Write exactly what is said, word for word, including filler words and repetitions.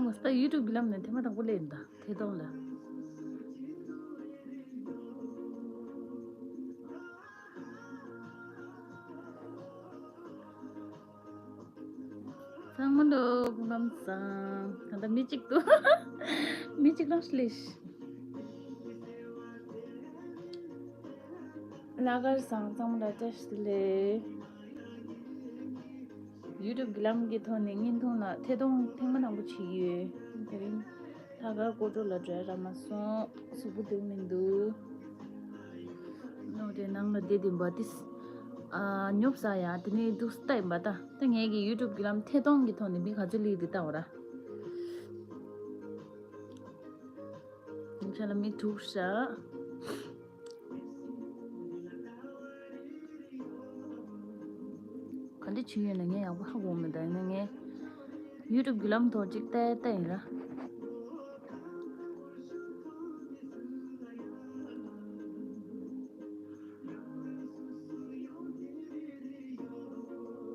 ངོ་ས་ཡུ་ཊུབ་གི་ལམ་ནས་ཐེངས་མ་དང་པོ་སླེབས་ཡིན་ད་ཐད་གཏོང་ལ། ཚང་མ་ལོ་སྐུ་ཁམས་བཟང་། ད་ལྟ་མི་གཅིག་འདུག་མི་གཅིག་རང་སླེབས། ལྷག་དཀར་བཟང་། ཚང་མ་ལ་བཀྲ་ཤིས་བདེ་ལེགས། ཡུ་ཊུབ་གི་ལམ་གྱི་ཐོག་ནས་བརྙན་ཐུང་ལ་ཐད་གཏོང་ཐེངས་མ་དང་པོ་བྱེད་ཀྱི་ཡོད། དེ་རིང་ལྷག་དཀར་ཀོ་ཀྲོ་ལ་འགྲོ་ཡ་རག་མ་སོང་། གཟུགས་པོ་བདེ་པོ་མི་འདུག་ནོ་དེ་ནང་ལ་བསྡད་དེ་འབའ་ཏིས། ཨ། ཉོབ་ས་ཡ་དེ་ནས་འདུག་སྟེ་ཡིན་པ་ད། ད་ངས་ཀྱི་ཡུ་ཊུབ་གི་ལམ་ཐད་གཏོང་གི་ཐོག་ནས་མི་ག་ཚོད་སླེབས་འདུག་ལྟ་བ་ར། ང་ཚོ་ལ་མི་དྲུག་ཤག་ག་འདྲ་བྱུང་ཡོད་ན་ངས་ཡག་པོ་ཧ་གོ་མེད། ད་ཡིན་ན་ངས་ཡུ་ཊུབ་བརྒྱུད་ལམ་ཐོག་ཅིག་བལྟས་བལྟས་ཡིན་ར།